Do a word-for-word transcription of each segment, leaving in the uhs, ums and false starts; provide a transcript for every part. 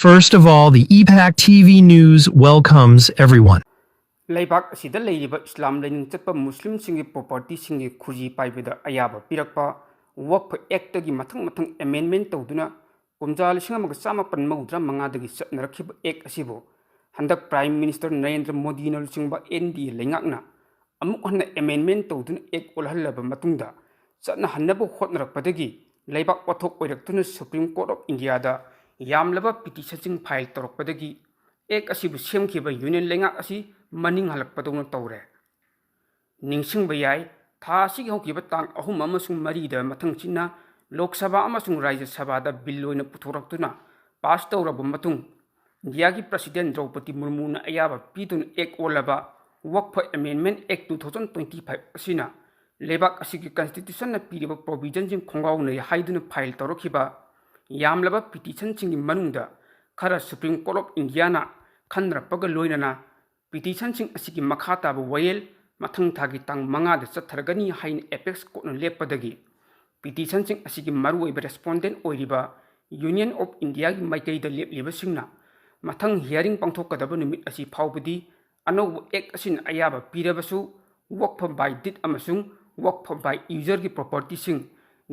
First of all, the E PAK T V News welcomes everyone. ꯂꯩꯕꯥꯛ ꯑꯁꯤꯗ ꯂꯩꯔꯤꯕ ꯏꯁꯂꯥꯝ ꯂꯥꯏꯅꯤꯡ ꯆꯠꯄ ꯃꯨꯁꯂꯤꯝꯁꯤꯡꯒꯤ ꯄ꯭ꯔꯣꯄꯔꯇꯤꯁꯤꯡꯒꯤ ꯈꯨꯖꯤ ꯄꯥꯏꯕꯗ ꯑꯌꯥꯕ ꯄꯤꯔꯛꯄ ꯋꯛꯐ ꯑꯦꯛꯇꯒꯤ ꯃꯊꯪ ꯃꯊꯪ ꯑꯦꯃꯦꯟꯃꯦꯟ ꯇꯧꯗꯨꯅ ꯀꯨꯝꯖꯥ ꯂꯤꯁꯤꯡ ꯑꯃꯒ ꯆꯥꯃꯥꯄꯟ ꯃꯧꯗ꯭ꯔꯥ ꯃꯉꯥꯗꯒꯤ ꯆꯠꯅꯔꯛꯈꯤꯕ ꯑꯦꯛ ꯑꯁꯤꯕꯨ ꯍꯟꯗꯛ ꯄ꯭ꯔꯥꯏꯝ ꯃꯤꯅꯤꯁꯇꯔ ꯅꯔꯦꯟꯗ꯭ꯔ ꯃꯣꯗꯤꯅ ꯂꯨꯆꯤꯡꯕ ꯑꯦꯟ ꯗꯤ ꯑꯦ ꯂꯩꯉꯥꯛꯅ ꯑꯃꯨꯛ ꯍꯟꯅ ꯑꯦꯃꯦꯟꯃꯦꯟ ꯇꯧꯗꯨꯅ ꯑꯦꯛ ꯑꯣꯜꯍꯜꯂꯕ ꯃꯇꯨꯡꯗ ꯆꯠꯅꯍꯟꯅꯕ ꯍꯣꯠꯅꯔꯛꯄꯗꯒꯤ ꯂꯩꯕꯥꯛ ꯋꯥꯊꯣꯛ ꯑꯣꯏꯔꯛꯇꯨꯅ ꯁꯨꯄ꯭ꯔꯤꯝ ꯀꯣꯔꯠ ꯑꯣꯐ ꯏꯟꯗꯤꯌꯥꯗ ꯌꯥꯝꯂꯕ ꯄꯤꯇꯤꯁꯟꯁꯤꯡ ꯐꯥꯏꯜ ꯇꯧꯔꯛꯄꯗꯒꯤ ꯑꯦꯛ ꯑꯁꯤꯕꯨ ꯁꯦꯝꯈꯤꯕ ꯌꯨꯅꯤꯌꯟ ꯂꯩꯉꯥꯛ ꯑꯁꯤ ꯃꯅꯤꯡ ꯍꯜꯂꯛꯄꯗꯧꯅ ꯇꯧꯔꯦ꯫ ꯅꯤꯡꯁꯤꯡꯕ ꯌꯥꯏ, ꯊꯥ ꯑꯁꯤꯒꯤ ꯍꯧꯈꯤꯕ ꯇꯥꯡ ꯑꯍꯨꯝ ꯑꯃꯁꯨꯡ ꯃꯔꯤꯗ ꯃꯊꯪꯁꯤꯠꯅ ꯂꯣꯛ ꯁꯚꯥ ꯑꯃꯁꯨꯡ ꯔꯥꯖ꯭ꯌ ꯁꯚꯥꯗ ꯕꯤꯜ ꯑꯣꯏꯅ ꯄꯨꯊꯣꯔꯛꯇꯨꯅ ꯄꯥꯁ ꯇꯧꯔꯕ ꯃꯇꯨꯡ, ꯏꯟꯗꯤꯌꯥꯒꯤ ꯄ꯭ꯔꯁꯤꯗꯦꯟ ꯗ꯭ꯔꯧꯄꯗꯤ ꯃꯨꯔꯃꯨꯅ ꯑꯌꯥꯕ ꯄꯤꯗꯨꯅ ꯑꯦꯛ ꯑꯣꯜꯂꯕ ꯋꯛꯐ ꯑꯦꯃꯦꯟꯃꯦꯟ ꯑꯦꯛ ꯇꯨ ꯊꯥꯎꯖꯟ ꯇ꯭ꯋꯦꯟꯇꯤ ꯐꯥꯏꯚ ꯑꯁꯤꯅ ꯂꯩꯕꯥꯛ ꯑꯁꯤꯒꯤ ꯀꯟꯁꯇꯤꯇ꯭ꯌꯨꯁꯟꯅ ꯄꯤꯔꯤꯕ ꯄ꯭ꯔꯣꯚꯤꯖꯟꯁꯤꯡ ꯈꯣꯡꯒꯥꯎꯅꯩ ꯍꯥꯏꯗꯨꯅ ꯐꯥꯏꯜ ꯇꯧꯔꯛꯈꯤꯕ ꯌꯥꯝꯂꯕ ꯄꯤꯇꯤꯁꯟꯁꯤꯡꯒꯤ ꯃꯅꯨꯡꯗ ꯈꯔ ꯁꯨꯄ꯭ꯔꯤꯝ ꯀꯣꯔꯠ ꯑꯣꯐ ꯏꯟꯗꯤꯌꯥꯅ ꯈꯟꯅꯔꯛꯄꯒ ꯂꯣꯏꯅꯅ ꯄꯤꯇꯤꯁꯟꯁꯤꯡ ꯑꯁꯤꯒꯤ ꯃꯈꯥ ꯇꯥꯕ ꯋꯥꯌꯦꯜ ꯃꯊꯪ ꯊꯥꯒꯤ ꯇꯥꯡ ꯃꯉꯥꯗ ꯆꯠꯊꯔꯒꯅꯤ ꯍꯥꯏꯅ ꯑꯦꯄꯦꯛꯁ ꯀꯣꯔꯠꯅ ꯂꯦꯞꯄꯗꯒꯤ ꯄꯤꯇꯤꯁꯟꯁꯤꯡ ꯑꯁꯤꯒꯤ ꯃꯔꯨꯑꯣꯏꯕ ꯔꯦꯁꯄꯣꯟꯗꯦꯟ ꯑꯣꯏꯔꯤꯕ ꯌꯨꯅꯤꯌꯟ ꯑꯣꯐ ꯏꯟꯗꯤꯌꯥꯒꯤ ꯃꯥꯏꯀꯩꯗ ꯂꯦꯞꯂꯤꯕꯁꯤꯡꯅ ꯃꯊꯪ ꯍꯤꯌꯥꯔꯤꯡ ꯄꯥꯡꯊꯣꯛꯀꯗꯕ ꯅꯨꯃꯤꯠ ꯑꯁꯤ ꯐꯥꯎꯕꯗꯤ ꯑꯅꯧꯕ ꯑꯦꯛ ꯑꯁꯤꯅ ꯑꯌꯥꯕ ꯄꯤꯔꯕꯁꯨ ꯋꯛꯐ ꯕꯥꯏ ꯗꯤꯠ ꯑꯃꯁꯨꯡ ꯋꯛꯐ ꯕꯥꯏ ꯌꯨꯖꯔꯒꯤ ꯄ꯭ꯔꯣꯄꯔꯇꯤꯁꯤꯡ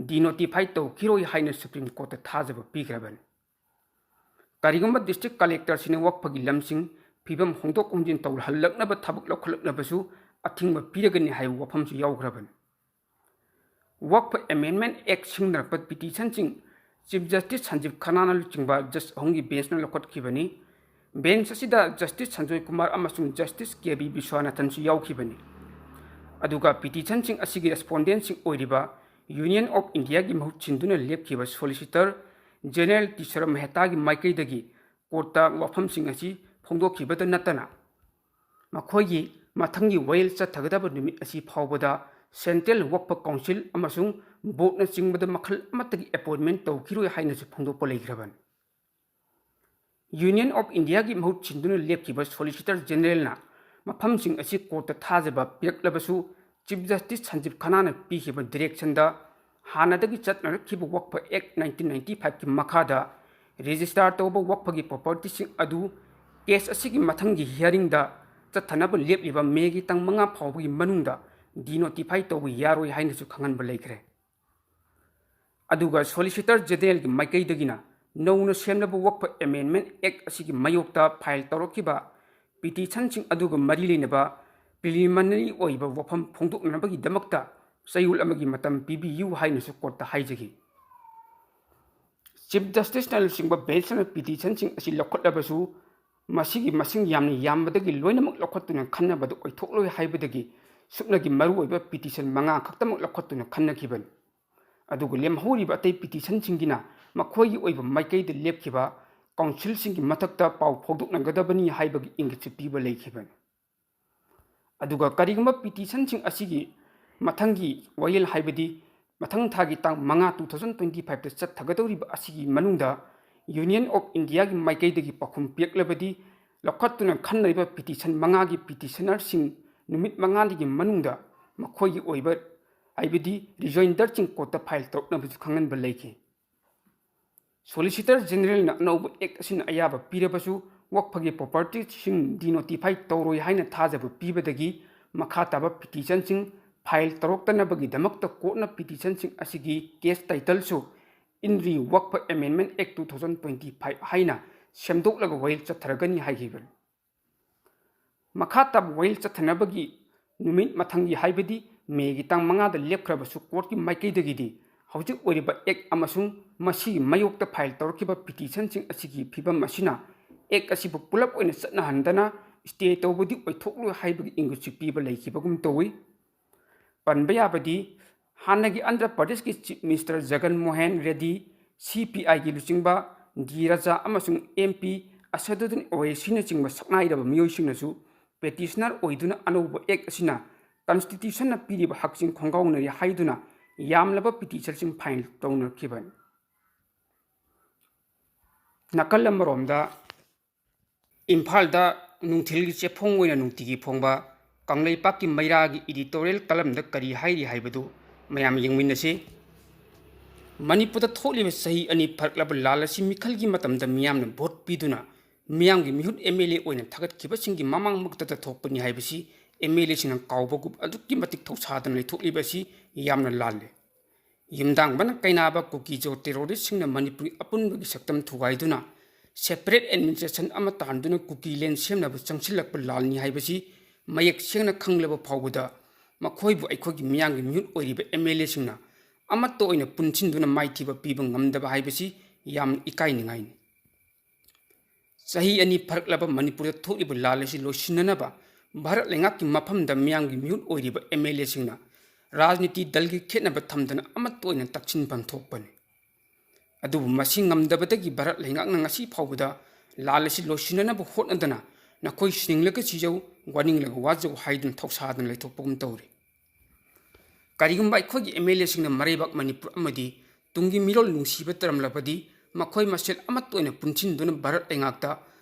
ꯗꯤꯅꯣꯇꯤꯐꯥꯏ ꯇꯧꯈꯤꯔꯣꯏ ꯍꯥꯏꯅ ꯁꯨꯄ꯭ꯔꯤꯝ ꯀꯣꯔꯠꯇ ꯊꯥꯖꯕ ꯄꯤꯈ꯭ꯔꯕꯅꯤ꯫ ꯀꯔꯤꯒꯨꯝꯕ ꯗꯤꯁꯇ꯭ꯔꯤꯛ ꯀꯂꯦꯛꯇꯔꯁꯤꯡꯅ ꯋꯛꯐꯒꯤ ꯂꯝꯁꯤꯡ ꯐꯤꯕꯝ ꯍꯣꯡꯗꯣꯛ ꯍꯣꯡꯖꯤꯟ ꯇꯧꯍꯜꯂꯛꯅꯕ ꯊꯕꯛ ꯂꯧꯈꯠꯂꯛꯅꯕꯁꯨ ꯑꯊꯤꯡꯕ ꯄꯤꯔꯒꯅꯤ ꯍꯥꯏꯕ ꯋꯥꯐꯝꯁꯨ ꯌꯥꯎꯈ꯭ꯔꯕꯅꯤ꯫ ꯋꯛꯐ ꯑꯦꯃꯦꯟꯃꯦꯟ ꯑꯦꯛ ꯁꯤꯡꯅꯔꯛꯄ ꯄꯤꯇꯤꯁꯟꯁꯤꯡ ꯆꯤꯐ ꯖꯁꯇꯤꯁ ꯁꯟꯖꯤꯕ ꯈꯟꯅꯥꯅ ꯂꯨꯆꯤꯡꯕ ꯖꯁ ꯑꯍꯨꯝꯒꯤ ꯕꯦꯟꯁꯅ ꯂꯧꯈꯠꯈꯤꯕꯅꯤ꯫ ꯕꯦꯟꯁ ꯑꯁꯤꯗ ꯖꯁꯇꯤꯁ ꯁꯟꯖꯣꯏ ꯀꯨꯃꯥꯔ ꯑꯃꯁꯨꯡ ꯖꯁꯇꯤꯁ ꯀꯦ ꯕꯤ ꯕꯤꯁ꯭ꯋꯥꯅꯥꯊꯟꯁꯨ ꯌꯥꯎꯈꯤꯕꯅꯤ꯫ ꯑꯗꯨꯒ ꯄꯤꯇꯤꯁꯟꯁꯤꯡ ꯑꯁꯤꯒꯤ ꯔꯦꯁꯄꯣꯟꯗꯦꯟꯁꯤꯡ ꯑꯣꯏꯔꯤꯕ ꯌꯨꯅꯤꯌꯟ ꯑꯣꯐ ꯏꯟꯗꯤꯌꯥꯒꯤ ꯃꯍꯨꯠ ꯁꯤꯟꯗꯨꯅ ꯂꯦꯞꯈꯤꯕ ꯁꯣꯂꯤꯁꯤꯇꯔ ꯖꯦꯅꯔꯦꯜ ꯇꯤꯁꯔ ꯃꯦꯍꯇꯥꯒꯤ ꯃꯥꯏꯀꯩꯗꯒꯤ ꯀꯣꯔꯠꯇ ꯋꯥꯐꯝꯁꯤꯡ ꯑꯁꯤ ꯐꯣꯡꯗꯣꯛꯈꯤꯕꯇ ꯅꯠꯇꯅ ꯃꯈꯣꯏꯒꯤ ꯃꯊꯪꯒꯤ ꯋꯥꯌꯦꯜ ꯆꯠꯊꯒꯗꯕ ꯅꯨꯃꯤꯠ ꯑꯁꯤ ꯐꯥꯎꯕꯗ ꯁꯦꯟꯇ꯭ꯔꯦꯜ ꯋꯛꯐ ꯀꯥꯎꯟꯁꯤꯜ ꯑꯃꯁꯨꯡ ꯕꯣꯔꯗꯅꯆꯤꯡꯕꯗ ꯃꯈꯜ ꯑꯃꯠꯇꯒꯤ ꯑꯦꯄꯣꯏꯟꯃꯦꯟ ꯇꯧꯈꯤꯔꯣꯏ ꯍꯥꯏꯅꯁꯨ ꯐꯣꯡꯗꯣꯛꯄ ꯂꯩꯈ꯭ꯔꯕꯅꯤ꯫ ꯌꯨꯅꯤꯌꯟ ꯑꯣꯐ ꯏꯟꯗꯤꯌꯥꯒꯤ ꯃꯍꯨꯠ ꯁꯤꯟꯗꯨꯅ ꯂꯦꯞꯈꯤꯕ ꯁꯣꯂꯤꯁꯤꯇꯔ ꯖꯦꯅꯔꯦꯜꯅ ꯃꯐꯝꯁꯤꯡ ꯑꯁꯤ ꯀꯣꯔꯠꯇ ꯊꯥꯖꯕ ꯄꯤꯔꯛꯂꯕꯁꯨ ꯆꯤꯐ ꯖꯁꯇꯤꯁ ꯁꯟꯖꯤꯕ ꯈꯟꯅꯥꯅ ꯄꯤꯈꯤꯕ ꯗꯤꯔꯦꯛꯁꯟꯗ ꯍꯥꯟꯅꯗꯒꯤ ꯆꯠꯅꯔꯛꯈꯤꯕ ꯋꯛꯐ ꯑꯦꯛ ꯅꯥꯏꯟꯇꯤꯟ ꯅꯥꯏꯟꯇꯤ ꯐꯥꯏꯚꯀꯤ ꯃꯈꯥꯗ ꯔꯦꯖꯤꯁꯇꯥꯔ ꯇꯧꯕ ꯋꯛꯐꯒꯤ ꯄ꯭ꯔꯣꯄꯔꯇꯤꯁꯤꯡ ꯑꯗꯨ ꯀꯦꯁ ꯑꯁꯤꯒꯤ ꯃꯊꯪꯒꯤ ꯍꯤꯌꯥꯔꯤꯡꯗ ꯆꯠꯊꯅꯕ ꯂꯦꯞꯂꯤꯕ ꯃꯦꯒꯤ ꯇꯥꯡ ꯃꯉꯥ ꯐꯥꯎꯕꯒꯤ ꯃꯅꯨꯡꯗ ꯗꯤꯅꯣꯇꯤꯐꯥꯏ ꯇꯧꯕ ꯌꯥꯔꯣꯏ ꯍꯥꯏꯅꯁꯨ ꯈꯪꯍꯟꯕ ꯂꯩꯈ꯭ꯔꯦ꯫ ꯑꯗꯨꯒ ꯁꯣꯂꯤꯁꯤꯇꯔ ꯖꯦꯅꯔꯦꯜꯒꯤ ꯃꯥꯏꯀꯩꯗꯒꯤꯅ ꯅꯧꯅ ꯁꯦꯝꯂꯕ ꯋꯛꯐ ꯑꯦꯃꯦꯟꯃꯦꯟ ꯑꯦꯛ ꯑꯁꯤꯒꯤ ꯃꯥꯌꯣꯛꯇ ꯐꯥꯏꯜ ꯇꯧꯔꯛꯈꯤꯕ ꯄꯤꯇꯤꯁꯟꯁꯤꯡ ꯑꯗꯨꯒ ꯃꯔꯤ ꯂꯩꯅꯕ ꯄ꯭ꯔꯤꯂꯤꯃꯤꯅꯔꯤ ꯑꯣꯏꯕ ꯋꯥꯐꯝ ꯐꯣꯡꯗꯣꯛꯅꯅꯕꯒꯤꯗꯃꯛꯇ ꯆꯌꯣꯜ ꯑꯃꯒꯤ ꯃꯇꯝ ꯄꯤꯕꯤꯌꯨ ꯍꯥꯏꯅꯁꯨ ꯀꯣꯔꯠꯇ ꯍꯥꯏꯖꯈꯤ꯫ ꯆꯤꯐ ꯖꯁꯇꯤꯁꯅ ꯂꯨꯆꯤꯡꯕ ꯕꯦꯟꯁꯅ ꯄꯤꯇꯤꯁꯟꯁꯤꯡ ꯑꯁꯤ ꯂꯧꯈꯠꯂꯕꯁꯨ, ꯃꯁꯤꯒꯤ ꯃꯁꯤꯡ ꯌꯥꯝꯅ ꯌꯥꯝꯕꯗꯒꯤ ꯂꯣꯏꯅꯃꯛ ꯂꯧꯈꯠꯇꯨꯅ ꯈꯟꯅꯕꯗꯨ ꯑꯣꯏꯊꯣꯛꯂꯣꯏ ꯍꯥꯏꯕꯗꯒꯤ ꯁꯨꯞꯅꯒꯤ ꯃꯔꯨꯑꯣꯏꯕ ꯄꯤꯇꯤꯁꯟ ꯃꯉꯥ ꯈꯛꯇꯃꯛ ꯂꯧꯈꯠꯇꯨꯅ ꯈꯟꯅꯈꯤꯕꯅꯤ꯫ ꯑꯗꯨꯒ ꯂꯦꯝꯍꯧꯔꯤꯕ ꯑꯇꯩ ꯄꯤꯇꯤꯁꯟꯁꯤꯡꯒꯤꯅ ꯃꯈꯣꯏꯒꯤ ꯑꯣꯏꯕ ꯃꯥꯏꯀꯩꯗ ꯂꯦꯞꯈꯤꯕ ꯀꯥꯎꯟꯁꯤꯜꯁꯤꯡꯒꯤ ꯃꯊꯛꯇ ꯄꯥꯎ ꯐꯥꯎꯗꯣꯛꯅꯒꯗꯕꯅꯤ ꯍꯥꯏꯕꯒꯤ ꯏꯪꯒꯤꯠꯁꯨ ꯄꯤꯕ ꯂꯩꯈꯤꯕꯅꯤ꯫ ꯑꯗꯨꯒ ꯀꯔꯤꯒꯨꯝꯕ ꯄꯤꯇꯤꯁꯟꯁꯤꯡ ꯑꯁꯤꯒꯤ ꯃꯊꯪꯒꯤ ꯋꯥꯌꯦꯜ, ꯍꯥꯏꯕꯗꯤ ꯃꯊꯪ ꯊꯥꯒꯤ ꯇꯥꯡ ꯃꯉꯥ, two thousand twenty fiveꯇ ꯆꯠꯊꯒꯗꯧꯔꯤꯕ ꯑꯁꯤꯒꯤ ꯃꯅꯨꯡꯗ Union of Indiaꯒꯤ ꯃꯥꯏꯀꯩꯗꯒꯤ ꯄꯥꯎꯈꯨꯝ ꯄꯤꯔꯛꯂꯕꯗꯤ, ꯂꯧꯈꯠꯇꯨꯅ ꯈꯟꯅꯔꯤꯕ ꯄꯤꯇꯤꯁꯟ ꯃꯉꯥꯒꯤ ꯄꯤꯇꯤꯁꯅꯔꯁꯤꯡ ꯅꯨꯃꯤꯠ ꯃꯉꯥꯅꯤꯒꯤ ꯃꯅꯨꯡꯗ ꯃꯈꯣꯏꯒꯤ ꯑꯣꯏꯕ, ꯍꯥꯏꯕꯗꯤ ꯔꯤꯖꯣꯏꯟꯗꯔꯁꯤꯡ ꯀꯣꯔꯠꯇ ꯐꯥꯏꯜ ꯇꯧꯔꯛꯅꯕꯁꯨ ꯈꯪꯍꯟꯕ ꯂꯩꯈꯤ꯫ ꯁꯣꯂꯤꯁꯤꯇꯔ ꯖꯦꯅꯔꯦꯜꯅ ꯑꯅꯧꯕ ꯑꯦꯛ ꯑꯁꯤꯅ ꯑꯌꯥꯕ ꯄꯤꯔꯕꯁꯨ, ꯋꯛꯐꯒꯤ ꯄ꯭ꯔꯣꯄꯔꯇꯤꯁꯤꯡ ꯗꯤꯅꯣꯇꯤꯐꯥꯏ ꯇꯧꯔꯣꯏ ꯍꯥꯏꯅ ꯊꯥꯖꯕ ꯄꯤꯕꯗꯒꯤ ꯃꯈꯥ ꯇꯥꯕ ꯄꯤꯇꯤꯁꯟꯁꯤꯡ ꯐꯥꯏꯜ ꯇꯧꯔꯛꯇꯅꯕꯒꯤꯗꯃꯛꯇ ꯀꯣꯔꯠꯅ ꯄꯤꯇꯤꯁꯟꯁꯤꯡ ꯑꯁꯤꯒꯤ case ꯇꯥꯏꯇꯜꯁꯨ In Re Wakf Amendment Act two thousand twenty five ꯍꯥꯏꯅ ꯁꯦꯝꯗꯣꯛꯂꯒ ꯋꯥꯌꯦꯜ ꯆꯠꯊꯔꯒꯅꯤ ꯍꯥꯏꯈꯤꯕꯅꯤ꯫ ꯃꯈꯥ ꯇꯥꯕ ꯋꯥꯌꯦꯜ ꯆꯠꯊꯅꯕꯒꯤ ꯅꯨꯃꯤꯠ ꯃꯊꯪꯒꯤ, ꯍꯥꯏꯕꯗꯤ ꯃꯦꯒꯤ ꯇꯥꯡ ꯃꯉꯥꯗ ꯂꯦꯞꯈ꯭ꯔꯕꯁꯨ, ꯀꯣꯔꯠꯀꯤ ꯃꯥꯏꯀꯩꯗꯒꯤꯗꯤ ꯍꯧꯖꯤꯛ ꯑꯣꯏꯔꯤꯕ ꯑꯦꯛ ꯑꯃꯁꯨꯡ ꯃꯁꯤꯒꯤ ꯃꯥꯌꯣꯛꯇ ꯐꯥꯏꯜ ꯇꯧꯔꯛꯈꯤꯕ ꯄꯤꯇꯤꯁꯟꯁꯤꯡ ꯑꯁꯤꯒꯤ ꯐꯤꯕꯝ ꯑꯁꯤꯅ ꯑꯦꯛ ꯑꯁꯤꯕꯨ ꯄꯨꯂꯞ ꯑꯣꯏꯅ ꯆꯠꯅꯍꯟꯗꯅ ꯁ꯭ꯇꯦ ꯇꯧꯕꯗꯤ ꯑꯣꯏꯊꯣꯛꯂꯣꯏ ꯍꯥꯏꯕꯒꯤ ꯏꯪꯒꯤꯠꯁꯨ ꯄꯤꯕ ꯂꯩꯈꯤꯕꯒꯨꯝ ꯇꯧꯏ꯫ ꯄꯟꯕ ꯌꯥꯕꯗꯤ, ꯍꯥꯟꯅꯒꯤ ꯑꯟꯙ꯭ꯔ ꯄ꯭ꯔꯗꯦꯁꯀꯤ ꯆꯤꯐ ꯃꯤꯅꯤꯁꯇꯔ ꯖꯒꯟ ꯃꯣꯍꯟ ꯔꯦꯗꯤ, ꯁꯤ ꯄꯤ ꯑꯥꯏꯒꯤ ꯂꯨꯆꯤꯡꯕ ꯗꯤ ꯔꯥꯖꯥ ꯑꯃꯁꯨꯡ ꯑꯦꯝ ꯄꯤ ꯑꯁꯗꯨꯗꯤꯟ ꯑꯣꯋꯦꯁꯤꯅꯆꯤꯡꯕ ꯁꯛꯅꯥꯏꯔꯕ ꯃꯤꯑꯣꯏꯁꯤꯡꯅꯁꯨ ꯄꯦꯇꯤꯁꯅꯔ ꯑꯣꯏꯗꯨꯅ ꯑꯅꯧꯕ ꯑꯦꯛ ꯑꯁꯤꯅ ꯀꯟꯁꯇꯤꯇ꯭ꯌꯨꯁꯟꯅ ꯄꯤꯔꯤꯕ ꯍꯛꯁꯤꯡ ꯈꯣꯡꯒꯥꯎꯅꯔꯤ ꯍꯥꯏꯗꯨꯅ ꯌꯥꯝꯂꯕ ꯄꯤꯇꯤꯁꯟꯁꯤꯡ ꯐꯥꯏꯜ ꯇꯧꯅꯈꯤꯕꯅꯤ꯫ ꯅꯥꯀꯜ ꯑꯃꯔꯣꯝꯗ, ꯏꯝꯐꯥꯜꯗ ꯅꯨꯡꯊꯤꯜꯒꯤ ꯆꯦꯐꯣꯡ ꯑꯣꯏꯅ ꯅꯨꯡꯇꯤꯒꯤ ꯐꯣꯡꯕ ꯀꯪꯂꯩꯄꯥꯛꯀꯤ ꯃꯩꯔꯥꯒꯤ ꯏꯗꯤꯇꯣꯔꯤꯌꯦꯜ ꯀꯂꯝꯗ ꯀꯔꯤ ꯍꯥꯏꯔꯤ ꯍꯥꯏꯕꯗꯨ ꯃꯌꯥꯝ ꯌꯦꯡꯃꯤꯟꯅꯁꯤ꯫ ꯃꯅꯤꯄꯨꯔꯗ ꯊꯣꯛꯂꯤꯕ ꯆꯍꯤ ꯑꯅꯤ ꯐꯔꯛꯂꯕ ꯂꯥꯜ ꯑꯁꯤ ꯃꯤꯈꯜꯒꯤ ꯃꯇꯝꯗ ꯃꯤꯌꯥꯝꯅ ꯚꯣꯠ ꯄꯤꯗꯨꯅ ꯃꯤꯌꯥꯝꯒꯤ ꯃꯤꯍꯨꯠ ꯑꯦꯝ ꯑꯦꯜ ꯑꯦ ꯑꯣꯏꯅ ꯊꯥꯒꯠꯈꯤꯕꯁꯤꯡꯒꯤ ꯃꯃꯥꯡꯃꯛꯇꯗ ꯊꯣꯛꯄꯅꯤ ꯍꯥꯏꯕꯁꯤ ꯑꯦꯝ ꯑꯦꯜ ꯑꯦꯁꯤꯡꯅ ꯀꯥꯎꯕꯒꯨꯝ ꯑꯗꯨꯛꯀꯤ ꯃꯇꯤꯛ ꯊꯧꯁꯥꯗꯅ ꯂꯩꯊꯣꯛꯂꯤꯕ ꯑꯁꯤ ꯌꯥꯝꯅ ꯂꯥꯜꯂꯦ꯫ ꯌꯨꯝꯗꯥꯡꯕꯅ ꯀꯩꯅꯥꯕ ꯀꯨꯀꯤꯖꯣ ꯇꯦꯔꯣꯔꯤꯁꯁꯤꯡꯅ ꯃꯅꯤꯄꯨꯔꯒꯤ ꯑꯄꯨꯟꯕꯒꯤ ꯁꯛꯇꯝ ꯊꯨꯒꯥꯏꯗꯨꯅ separate administration ꯑꯃ ꯇꯥꯟꯗꯨꯅ ꯀꯨꯀꯤ ꯂꯦꯟ ꯁꯦꯝꯅꯕ ꯆꯪꯁꯤꯜꯂꯛꯄ ꯂꯥꯜꯅꯤ ꯍꯥꯏꯕꯁꯤ ꯃꯌꯦꯛ ꯁꯦꯡꯅ ꯈꯪꯂꯕ ꯐꯥꯎꯕꯗ ꯃꯈꯣꯏꯕꯨ ꯑꯩꯈꯣꯏꯒꯤ ꯃꯤꯌꯥꯝꯒꯤ ꯃꯤꯍꯨꯠ ꯑꯣꯏꯔꯤꯕ ꯑꯦꯝ ꯑꯦꯜ ꯑꯦꯁꯤꯡꯅ ꯑꯃꯠꯇ ꯑꯣꯏꯅ ꯄꯨꯟꯁꯤꯟꯗꯨꯅ ꯃꯥꯏꯊꯤꯕ ꯄꯤꯕ ꯉꯝꯗꯕ ꯍꯥꯏꯕꯁꯤ ꯌꯥꯝꯅ ꯏꯀꯥꯏꯅꯤꯡꯉꯥꯏꯅꯤ꯫ ꯆꯍꯤ ꯑꯅꯤ ꯐꯔꯛꯂꯕ ꯃꯅꯤꯄꯨꯔꯗ ꯊꯣꯛꯂꯤꯕ ꯂꯥꯜ ꯑꯁꯤ ꯂꯣꯏꯁꯤꯟꯅꯅꯕ ꯚꯥꯔꯠ ꯂꯩꯉꯥꯛꯀꯤ ꯃꯐꯝꯗ ꯃꯤꯌꯥꯝꯒꯤ ꯃꯤꯍꯨꯠ ꯑꯣꯏꯔꯤꯕ ꯑꯦꯝ ꯑꯦꯜ ꯑꯦꯁꯤꯡꯅ ꯔꯥꯖꯅꯤꯇꯤ ꯗꯜꯒꯤ ꯈꯦꯠꯅꯕ ꯊꯝꯗꯅ ꯑꯃꯠꯇ ꯑꯣꯏꯅ ꯇꯛꯁꯤꯟꯐꯝ ꯊꯣꯛꯄꯅꯤ꯫ ꯑꯗꯨꯕꯨ ꯃꯁꯤ ꯉꯝꯗꯕꯗꯒꯤ ꯚꯥꯔꯠ ꯂꯩꯉꯥꯛꯅ ꯉꯁꯤ ꯐꯥꯎꯕꯗ ꯂꯥꯜ ꯑꯁꯤ ꯂꯣꯏꯁꯤꯟꯅꯅꯕ ꯍꯣꯠꯅꯗꯅ ꯅꯈꯣꯏ ꯁꯤꯅꯤꯡꯂꯒ ꯁꯤꯖꯧ, ꯋꯥꯅꯤꯡꯂꯒ ꯋꯥꯖꯧ ꯍꯥꯏꯗꯨꯅ ꯊꯧꯁꯥꯗꯅ ꯂꯩꯊꯣꯛꯄꯒꯨꯝ ꯇꯧꯔꯤ꯫ ꯀꯔꯤꯒꯨꯝꯕ ꯑꯩꯈꯣꯏꯒꯤ ꯑꯦꯝ ꯑꯦꯜ ꯑꯦꯁꯤꯡꯅ ꯃꯔꯩꯕꯥꯛ ꯃꯅꯤꯄꯨꯔ ꯑꯃꯗꯤ ꯇꯨꯡꯒꯤ ꯃꯤꯔꯣꯜ ꯅꯨꯡꯁꯤꯕ ꯇꯥꯔꯝꯂꯕꯗꯤ ꯃꯈꯣꯏ ꯃꯁꯦꯜ ꯑꯃꯠꯇ ꯑꯣꯏꯅ ꯄꯨꯟꯁꯤꯟꯗꯨꯅ ꯚꯥꯔꯠ ꯂꯩꯉꯥꯛꯇ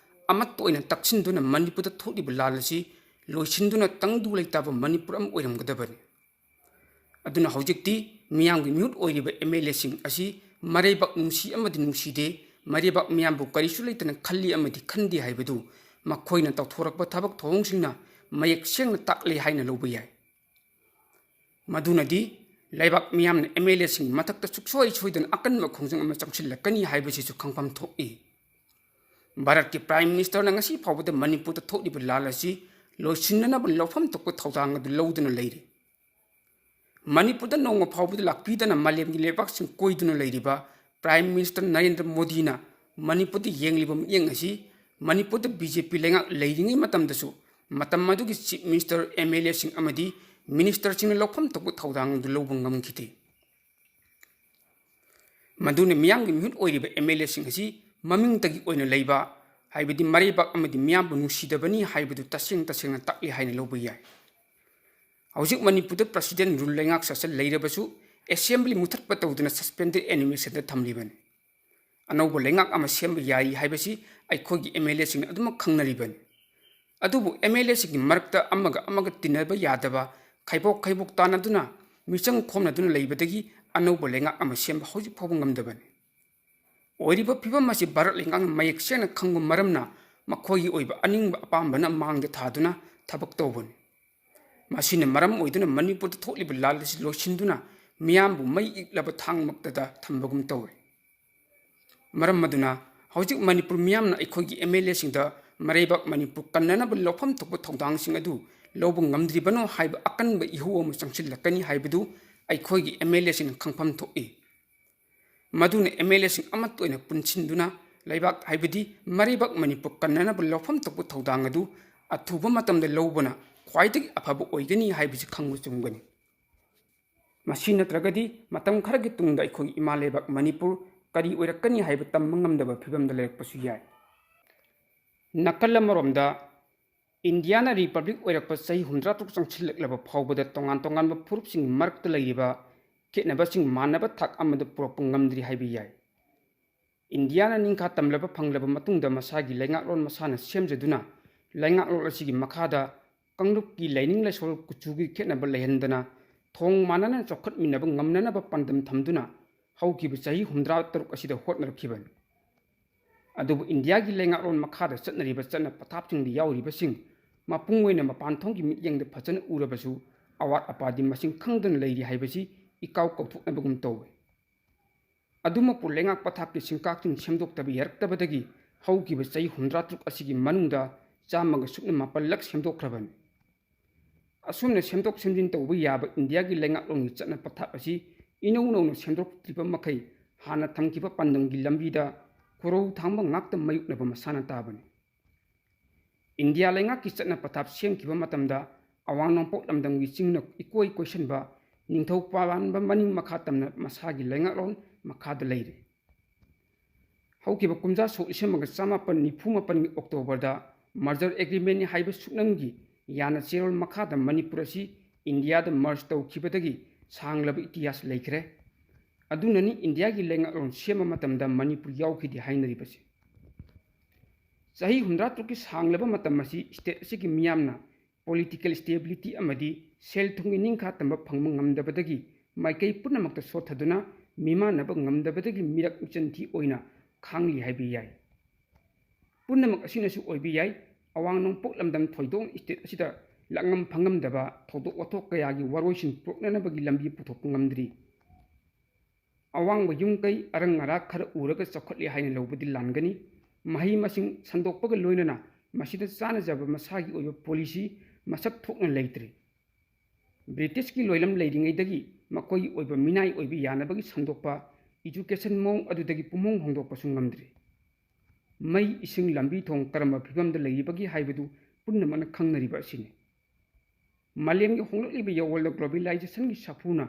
ꯑꯃꯠꯇ ꯑꯣꯏꯅ ꯇꯛꯁꯤꯟꯗꯨꯅ ꯃꯅꯤꯄꯨꯔꯗ ꯊꯣꯛꯂꯤꯕ ꯂꯥꯜ ꯑꯁꯤ ꯂꯣꯏꯁꯤꯟꯗꯨꯅ ꯇꯪꯗꯨ ꯂꯩꯇꯥꯕ ꯃꯅꯤꯄꯨꯔ ꯑꯃ ꯑꯣꯏꯔꯝꯒꯗꯕꯅꯤ꯫ ꯑꯗꯨꯅ ꯍꯧꯖꯤꯛꯇꯤ ꯃꯤꯌꯥꯝꯒꯤ ꯃꯤꯍꯨꯠ ꯑꯣꯏꯔꯤꯕ ꯑꯦꯝ ꯑꯦꯜ ꯑꯦꯁꯤꯡ ꯑꯁꯤ ꯃꯔꯩꯕꯥꯛ ꯅꯨꯡꯁꯤ ꯑꯃꯗꯤ ꯅꯨꯡꯁꯤꯗꯦ, ꯃꯔꯩꯕꯥꯛ ꯃꯤꯌꯥꯝꯕꯨ ꯀꯔꯤꯁꯨ ꯂꯩꯇꯅ ꯈꯜꯂꯤ ꯑꯃꯗꯤ ꯈꯟꯗꯦ ꯍꯥꯏꯕꯗꯨ ꯃꯈꯣꯏꯅ ꯇꯧꯊꯣꯔꯛꯄ ꯊꯕꯛ ꯊꯧꯑꯣꯡꯁꯤꯡꯅ ꯃꯌꯦꯛ ꯁꯦꯡꯅ ꯇꯥꯛꯂꯦ ꯍꯥꯏꯅ ꯂꯧꯕ ꯌꯥꯏ꯫ ꯃꯗꯨꯅꯗꯤ ꯂꯩꯕꯥꯛ ꯃꯤꯌꯥꯝꯅ ꯑꯦꯝ ꯑꯦꯜ ꯑꯦꯁꯤꯡꯒꯤ ꯃꯊꯛꯇ ꯁꯨꯛꯁꯣꯏ ꯁꯣꯏꯗꯅ ꯑꯀꯟꯕ ꯈꯣꯡꯖꯪ ꯑꯃ ꯆꯪꯁꯤꯜꯂꯛꯀꯅꯤ ꯍꯥꯏꯕꯁꯤꯁꯨ ꯈꯪꯐꯝ ꯊꯣꯛꯏ꯫ ꯚꯥꯔꯠꯀꯤ ꯄ꯭ꯔꯥꯏꯝ ꯃꯤꯅꯤꯁꯇꯔꯅ ꯉꯁꯤ ꯐꯥꯎꯕꯗ ꯃꯅꯤꯄꯨꯔꯗ ꯊꯣꯛꯂꯤꯕ ꯂꯥꯜ ꯑꯁꯤ ꯂꯣꯏꯁꯤꯟꯅꯅꯕ ꯂꯧꯐꯝ ꯊꯣꯛꯄ ꯊꯧꯗꯥꯡ ꯑꯗꯨ ꯂꯧꯗꯨꯅ ꯂꯩꯔꯤ꯫ ꯃꯅꯤꯄꯨꯔꯗ ꯅꯣꯡꯃ ꯐꯥꯎꯕꯗ ꯂꯥꯛꯄꯤꯗꯅ ꯃꯥꯂꯦꯝꯒꯤ ꯂꯩꯕꯥꯛꯁꯤꯡ ꯀꯣꯏꯗꯨꯅ ꯂꯩꯔꯤꯕ ꯄ꯭ꯔꯥꯏꯝ ꯃꯤꯅꯤꯁꯇꯔ ꯅꯔꯦꯟꯗ꯭ꯔ ꯃꯣꯗꯤꯅ ꯃꯅꯤꯄꯨꯔꯗ ꯌꯦꯡꯂꯤꯕ ꯃꯤꯠꯌꯦꯡ ꯑꯁꯤ ꯃꯅꯤꯄꯨꯔꯗ ꯕꯤ ꯖꯦ ꯄꯤ ꯂꯩꯉꯥꯛ ꯂꯩꯔꯤꯉꯩ ꯃꯇꯝꯗꯁꯨ ꯃꯇꯝ ꯑꯗꯨꯒꯤ ꯆꯤꯐ ꯃꯤꯅꯤꯁꯇꯔ, ꯑꯦꯝ ꯑꯦꯜ ꯑꯦꯁꯤꯡ ꯑꯃꯗꯤ ꯃꯤꯅꯤꯁꯇꯔꯁꯤꯡꯅ ꯂꯧꯐꯝ ꯊꯣꯛꯄ ꯊꯧꯗꯥꯡ ꯑꯗꯨ ꯂꯧꯕ ꯉꯝꯈꯤꯗꯦ꯫ ꯃꯗꯨꯅ ꯃꯤꯌꯥꯝꯒꯤ ꯃꯤꯍꯨꯠ ꯑꯣꯏꯔꯤꯕ ꯑꯦꯝ ꯑꯦꯜ ꯑꯦꯁꯤꯡ ꯑꯁꯤ ꯃꯃꯤꯡꯇꯒꯤ ꯑꯣꯏꯅ ꯂꯩꯕ, ꯍꯥꯏꯕꯗꯤ ꯃꯔꯩꯕꯥꯛ ꯑꯃꯗꯤ ꯃꯤꯌꯥꯝꯕꯨ ꯅꯨꯡꯁꯤꯗꯕꯅꯤ ꯍꯥꯏꯕꯗꯨ ꯇꯁꯦꯡ ꯇꯁꯦꯡꯅ ꯇꯥꯛꯂꯤ ꯍꯥꯏꯅ ꯂꯧꯕ ꯌꯥꯏ꯫ ꯍꯧꯖꯤꯛ ꯃꯅꯤꯄꯨꯔꯗ ꯄ꯭ꯔꯁꯤꯗꯦꯟ ꯔꯨꯜ, ꯂꯩꯉꯥꯛ ꯁꯥꯁꯟ ꯂꯩꯔꯕꯁꯨ ꯑꯦꯁꯦꯝꯕ꯭ꯂꯤ ꯃꯨꯊꯠꯄ ꯇꯧꯗꯨꯅ ꯁꯁꯄꯦꯟꯗꯦꯗ ꯑꯦꯅꯤꯃꯦꯁꯟꯗ ꯊꯝꯂꯤꯕꯅꯤ꯫ ꯑꯅꯧꯕ ꯂꯩꯉꯥꯛ ꯑꯃ ꯁꯦꯝꯕ ꯌꯥꯏ ꯍꯥꯏꯕꯁꯤ ꯑꯩꯈꯣꯏꯒꯤ ꯑꯦꯝ ꯑꯦꯜ ꯑꯦꯁꯤꯡꯅ ꯑꯗꯨꯃꯛ ꯈꯪꯅꯔꯤꯕꯅꯤ꯫ ꯑꯗꯨꯕꯨ ꯑꯦꯝ ꯑꯦꯜ ꯑꯦꯁꯤꯡꯒꯤ ꯃꯔꯛꯇ ꯑꯃꯒ ꯑꯃꯒ ꯇꯤꯟꯅꯕ ꯌꯥꯗꯕ, ꯈꯥꯏꯕꯣꯛ ꯈꯥꯏꯕꯣꯛ ꯇꯥꯅꯗꯨꯅ ꯃꯤꯆꯪ ꯈꯣꯝꯅꯗꯨꯅ ꯂꯩꯕꯗꯒꯤ ꯑꯅꯧꯕ ꯂꯩꯉꯥꯛ ꯑꯃ ꯁꯦꯝꯕ ꯍꯧꯖꯤꯛ ꯐꯥꯎꯕ ꯉꯝꯗꯕꯅꯤ꯫ ꯑꯣꯏꯔꯤꯕ ꯐꯤꯕꯝ ꯑꯁꯤ ꯚꯥꯔꯠ ꯂꯩꯉꯥꯛꯅ ꯃꯌꯦꯛ ꯁꯦꯡꯅ ꯈꯪꯕ ꯃꯔꯝꯅ ꯃꯈꯣꯏꯒꯤ ꯑꯣꯏꯕ ꯑꯅꯤꯡꯕ ꯑꯄꯥꯝꯕꯅ ꯃꯥꯡꯗ ꯊꯥꯗꯨꯅ ꯊꯕꯛ ꯇꯧꯕꯅꯤ꯫ ꯃꯁꯤꯅ ꯃꯔꯝ ꯑꯣꯏꯗꯨꯅ ꯃꯅꯤꯄꯨꯔꯗ ꯊꯣꯛꯂꯤꯕ ꯂꯥꯜ ꯑꯁꯤ ꯂꯣꯏꯁꯤꯟꯗꯨꯅ ꯃꯤꯌꯥꯝꯕꯨ ꯃꯩ ꯏꯛꯂꯕ ꯊꯥꯡꯃꯛꯇꯗ ꯊꯝꯕꯒꯨꯝ ꯇꯧꯔꯤ꯫ ꯃꯔꯝ ꯑꯗꯨꯅ ꯍꯧꯖꯤꯛ ꯃꯅꯤꯄꯨꯔ ꯃꯤꯌꯥꯝꯅ ꯑꯩꯈꯣꯏꯒꯤ ꯑꯦꯝ ꯑꯦꯜ ꯑꯦꯁꯤꯡꯗ ꯃꯔꯩꯕꯥꯛ ꯃꯅꯤꯄꯨꯔ ꯀꯟꯅꯅꯕ ꯂꯧꯐꯝ ꯊꯣꯛꯄ ꯊꯧꯗꯥꯡꯁꯤꯡ ꯑꯗꯨ ꯂꯧꯕ ꯉꯝꯗ꯭ꯔꯤꯕꯅꯣ ꯍꯥꯏꯕ ꯑꯀꯟꯕ ꯏꯍꯧ ꯑꯃ ꯆꯪꯁꯤꯜꯂꯛꯀꯅꯤ ꯍꯥꯏꯕꯗꯨ ꯑꯩꯈꯣꯏꯒꯤ ꯑꯦꯝ ꯑꯦꯜ ꯑꯦꯁꯤꯡꯅ ꯈꯪꯐꯝ ꯊꯣꯛꯏ꯫ ꯃꯗꯨꯅ ꯑꯦꯝ ꯑꯦꯜ ꯑꯦꯁꯤꯡ ꯑꯃꯠꯇ ꯑꯣꯏꯅ ꯄꯨꯟꯁꯤꯟꯗꯨꯅ ꯂꯩꯕꯥꯛ, ꯍꯥꯏꯕꯗꯤ ꯃꯔꯩꯕꯥꯛ ꯃꯅꯤꯄꯨꯔ ꯀꯟꯅꯅꯕ ꯂꯧꯐꯝ ꯊꯣꯛꯄ ꯊꯧꯗꯥꯡ ꯑꯗꯨ ꯑꯊꯨꯕ ꯃꯇꯝꯗ ꯂꯧꯕꯅ ꯈ꯭ꯋꯥꯏꯗꯒꯤ ꯑꯐꯕ ꯑꯣꯏꯒꯅꯤ ꯍꯥꯏꯕꯁꯤ ꯈꯪꯕ ꯆꯨꯝꯒꯅꯤ꯫ ꯃꯁꯤ ꯅꯠꯇ꯭ꯔꯒꯗꯤ ꯃꯇꯝ ꯈꯔꯒꯤ ꯇꯨꯡꯗ ꯑꯩꯈꯣꯏꯒꯤ ꯏꯃꯥ ꯂꯩꯕꯥꯛ ꯃꯅꯤꯄꯨꯔ ꯀꯔꯤ ꯑꯣꯏꯔꯛꯀꯅꯤ ꯍꯥꯏꯕ ꯇꯝꯕ ꯉꯝꯗꯕ ꯐꯤꯕꯝꯗ ꯂꯩꯔꯛꯄꯁꯨ ꯌꯥꯏ꯫ ꯅꯥꯀꯜ ꯑꯃꯔꯣꯝꯗ, ꯏꯟꯗꯤꯌꯥꯅ ꯔꯤꯄꯕ꯭ꯂꯤꯛ ꯑꯣꯏꯔꯛꯄ ꯆꯍꯤ ꯍꯨꯝꯗ꯭ꯔꯥ ꯇꯔꯨꯛ ꯆꯪꯁꯤꯜꯂꯛꯂꯕ ꯐꯥꯎꯕꯗ ꯇꯣꯉꯥꯟ ꯇꯣꯉꯥꯟꯕ ꯐꯨꯔꯨꯞꯁꯤꯡꯒꯤ ꯃꯔꯛꯇ ꯂꯩꯔꯤꯕ ꯈꯦꯠꯅꯕꯁꯤꯡ ꯃꯥꯟꯅꯕ ꯊꯥꯛ ꯑꯃꯗ ꯄꯨꯔꯛꯄ ꯉꯝꯗ꯭ꯔꯤ ꯍꯥꯏꯕ ꯌꯥꯏ꯫ ꯏꯟꯗꯤꯌꯥꯅ ꯅꯤꯡꯈꯥ ꯇꯝꯂꯕ ꯐꯪꯂꯕ ꯃꯇꯨꯡꯗ ꯃꯁꯥꯒꯤ ꯂꯩꯉꯥꯛꯂꯣꯟ ꯃꯁꯥꯅ ꯁꯦꯝꯖꯗꯨꯅ ꯂꯩꯉꯥꯛꯂꯣꯟ ꯑꯁꯤꯒꯤ ꯃꯈꯥꯗ ꯀꯥꯡꯂꯨꯞꯀꯤ ꯂꯥꯏꯅꯤꯡ ꯂꯥꯏꯁꯣꯜ ꯀꯨꯆꯨꯒꯤ ꯈꯦꯠꯅꯕ ꯂꯩꯍꯟꯗꯅ ꯊꯣꯡ ꯃꯥꯟꯅꯅ ꯆꯥꯎꯈꯠꯃꯤꯟꯅꯕ ꯉꯝꯅꯅꯕ ꯄꯥꯟꯗꯝ ꯊꯝꯗꯨꯅ ꯍꯧꯈꯤꯕ ꯆꯍꯤ ꯍꯨꯝꯗ꯭ꯔꯥ ꯇꯔꯨꯛ ꯑꯁꯤꯗ ꯍꯣꯠꯅꯔꯛꯈꯤꯕꯅꯤ꯫ ꯑꯗꯨꯕꯨ ꯏꯟꯗꯤꯌꯥꯒꯤ ꯂꯩꯉꯥꯛꯂꯣꯟ ꯃꯈꯥꯗ ꯆꯠꯅꯔꯤꯕ ꯆꯠꯅ ꯄꯊꯥꯞꯁꯤꯡꯗ ꯌꯥꯎꯔꯤꯕꯁꯤꯡ ꯃꯄꯨꯡ ꯑꯣꯏꯅ ꯃꯄꯥꯟ ꯊꯣꯡꯒꯤ ꯃꯤꯠꯌꯦꯡꯗ ꯐꯖꯅ ꯎꯔꯕꯁꯨ ꯑꯋꯥꯠ ꯑꯄꯥꯗꯤ ꯃꯁꯤꯡ ꯈꯪꯗꯅ ꯂꯩꯔꯤ ꯍꯥꯏꯕꯁꯤ ꯏꯀꯥꯎ ꯀꯥꯎꯊꯣꯛꯅꯕꯒꯨꯝ ꯇꯧꯏ꯫ ꯑꯗꯨꯃꯛꯄꯨ ꯂꯩꯉꯥꯛ ꯄꯊꯥꯞꯀꯤ ꯁꯤꯡꯀꯥꯛꯁꯤꯡ ꯁꯦꯝꯗꯣꯛꯇꯕ ꯌꯥꯔꯛꯇꯕꯗꯒꯤ ꯍꯧꯈꯤꯕ ꯆꯍꯤ ꯍꯨꯝꯗ꯭ꯔꯥ ꯇꯔꯨꯛ ꯑꯁꯤꯒꯤ ꯃꯅꯨꯡꯗ ꯆꯥꯝꯃꯒ ꯁꯨꯞꯅ ꯃꯥꯄꯜꯂꯛ ꯁꯦꯝꯗꯣꯛꯈ꯭ꯔꯕꯅꯤ꯫ ꯑꯁꯨꯝꯅ ꯁꯦꯝꯗꯣꯛ ꯁꯦꯝꯖꯤꯟ ꯇꯧꯕ ꯌꯥꯕ ꯏꯟꯗꯤꯌꯥꯒꯤ ꯂꯩꯉꯥꯛꯂꯣꯟꯒꯤ ꯆꯠꯅ ꯄꯊꯥꯞ ꯑꯁꯤ ꯏꯅꯧ ꯅꯧꯅ ꯁꯦꯝꯗꯣꯛꯇ꯭ꯔꯤꯕ ꯃꯈꯩ ꯍꯥꯟꯅ ꯊꯝꯈꯤꯕ ꯄꯥꯟꯗꯝꯒꯤ ꯂꯝꯕꯤꯗ ꯈꯨꯔꯧ ꯊꯥꯡꯕ ꯉꯥꯛꯇ ꯃꯥꯌꯣꯛꯅꯕ ꯃꯁꯥꯅ ꯇꯥꯕꯅꯤ꯫ ꯏꯟꯗꯤꯌꯥ ꯂꯩꯉꯥꯛꯀꯤ ꯆꯠꯅ ꯄꯊꯥꯞ ꯁꯦꯝꯈꯤꯕ ꯃꯇꯝꯗ ꯑꯋꯥꯡ ꯅꯣꯡꯄꯣꯛ ꯂꯝꯗꯝꯒꯤ ꯆꯤꯡꯅ ꯏꯀꯣꯏ ꯀꯣꯏꯁꯟꯕ, ꯅꯤꯡꯊꯧ ꯄꯥꯟꯕ ꯃꯅꯤꯡ ꯃꯈꯥ ꯇꯝꯅ ꯃꯁꯥꯒꯤ ꯂꯩꯉꯥꯛꯂꯣꯟ ꯃꯈꯥꯗ ꯂꯩꯔꯦ꯫ ꯍꯧꯈꯤꯕ ꯀꯨꯝꯖꯥ ꯁꯣꯛ ꯂꯤꯁꯤꯡ ꯑꯃꯒ ꯆꯃꯥꯄꯟ ꯅꯤꯐꯨ ꯃꯥꯄꯟꯒꯤ ꯑꯣꯛꯇꯣꯕꯔꯗ merger agreement ꯍꯥꯏꯕ ꯁꯨꯞꯅꯝꯒꯤ ꯌꯥꯅ ꯆꯦꯔꯣꯜ ꯃꯈꯥꯗ ꯃꯅꯤꯄꯨꯔ ꯑꯁꯤ ꯏꯟꯗꯤꯌꯥꯗ merge ꯇꯧꯈꯤꯕꯗꯒꯤ ꯁꯥꯡꯂꯕ ꯏꯇꯤꯍꯥꯁ ꯂꯩꯈ꯭ꯔꯦ꯫ ꯑꯗꯨꯅꯅꯤ ꯏꯟꯗꯤꯌꯥꯒꯤ ꯂꯩꯉꯥꯛꯂꯣꯟ ꯁꯦꯝꯕ ꯃꯇꯝꯗ ꯃꯅꯤꯄꯨꯔ ꯌꯥꯎꯈꯤꯗꯦ ꯍꯥꯏꯅꯔꯤꯕꯁꯤ꯫ ꯆꯍꯤ ꯍꯨꯝꯗ꯭ꯔꯥ ꯇꯔꯨꯛꯀꯤ ꯁꯥꯡꯂꯕ ꯃꯇꯝ ꯑꯁꯤ state ꯑꯁꯤꯒꯤ ꯃꯤꯌꯥꯝꯅ political stability ꯑꯃꯗꯤ ꯁꯦꯜ ꯊꯨꯝꯒꯤ ꯅꯤꯡꯈꯥ ꯇꯝꯕ ꯐꯪꯕ ꯉꯝꯗꯕꯗꯒꯤ ꯃꯥꯏꯀꯩ ꯄꯨꯝꯅꯃꯛꯇ ꯁꯣꯠꯊꯗꯨꯅ ꯃꯤꯃꯥꯟꯅꯕ ꯉꯝꯗꯕꯗꯒꯤ ꯃꯤꯔꯛ ꯃꯤꯆꯟꯊꯤ ꯑꯣꯏꯅ ꯈꯥꯡꯂꯤ ꯍꯥꯏꯕ ꯌꯥꯏ꯫ ꯄꯨꯝꯅꯃꯛ ꯑꯁꯤꯅꯁꯨ ꯑꯣꯏꯕ ꯌꯥꯏ, ꯑꯋꯥꯡ ꯅꯣꯡꯄꯣꯛ ꯂꯝꯗꯝ ꯊꯣꯏꯗꯣꯡ state ꯑꯁꯤꯗ ꯂꯥꯛꯉꯝ ꯐꯪꯉꯝꯗꯕ ꯊꯧꯗꯣꯛ ꯋꯥꯊꯣꯛ ꯀꯌꯥꯒꯤ ꯋꯥꯔꯣꯏꯁꯤꯟ ꯄꯨꯔꯛꯅꯅꯕꯒꯤ ꯂꯝꯕꯤ ꯄꯨꯊꯣꯛꯄ ꯉꯝꯗ꯭ꯔꯤ꯫ ꯑꯋꯥꯡꯕ ꯌꯨꯝ ꯀꯩ ꯑꯔꯪ ꯑꯔꯥꯛ ꯈꯔ ꯎꯔꯒ ꯆꯥꯎꯈꯠꯂꯤ ꯍꯥꯏꯅ ꯂꯧꯕꯗꯤ ꯂꯥꯟꯒꯅꯤ꯫ ꯃꯍꯩ ꯃꯁꯤꯡ ꯁꯟꯗꯣꯛꯄꯒ ꯂꯣꯏꯅꯅ ꯃꯁꯤꯗ ꯆꯥꯅꯖꯕ ꯃꯁꯥꯒꯤ ꯑꯣꯏꯕ policy ꯃꯁꯛ ꯊꯣꯛꯅ ꯂꯩꯇ꯭ꯔꯤ꯫ ꯕ꯭ꯔꯤꯇꯤꯁꯀꯤ ꯂꯣꯏꯂꯝ ꯂꯩꯔꯤꯉꯩꯗꯒꯤ ꯃꯈꯣꯏꯒꯤ ꯑꯣꯏꯕ ꯃꯤꯅꯥꯏ ꯑꯣꯏꯕ ꯌꯥꯅꯕꯒꯤ ꯁꯟꯗꯣꯛꯄ education ꯃꯑꯣꯡ ꯑꯗꯨꯗꯒꯤ ꯄꯨꯝꯍꯣꯡ ꯍꯣꯡꯗꯣꯛꯄꯁꯨ ꯉꯝꯗ꯭ꯔꯤ꯫ ꯃꯩ, ꯏꯁꯤꯡ, ꯂꯝꯕꯤ ꯊꯣꯡ ꯀꯔꯝꯕ ꯐꯤꯕꯝꯗ ꯂꯩꯔꯤꯕꯒꯦ ꯍꯥꯏꯕꯗꯨ ꯄꯨꯝꯅꯃꯛꯅ ꯈꯪꯅꯔꯤꯕ ꯑꯁꯤꯅꯤ꯫ ꯃꯥꯂꯦꯝꯒꯤ ꯍꯣꯡꯂꯛꯂꯤꯕ ꯌꯥꯑꯣꯜꯗ globalizationꯒꯤ ꯁꯥꯐꯨꯅ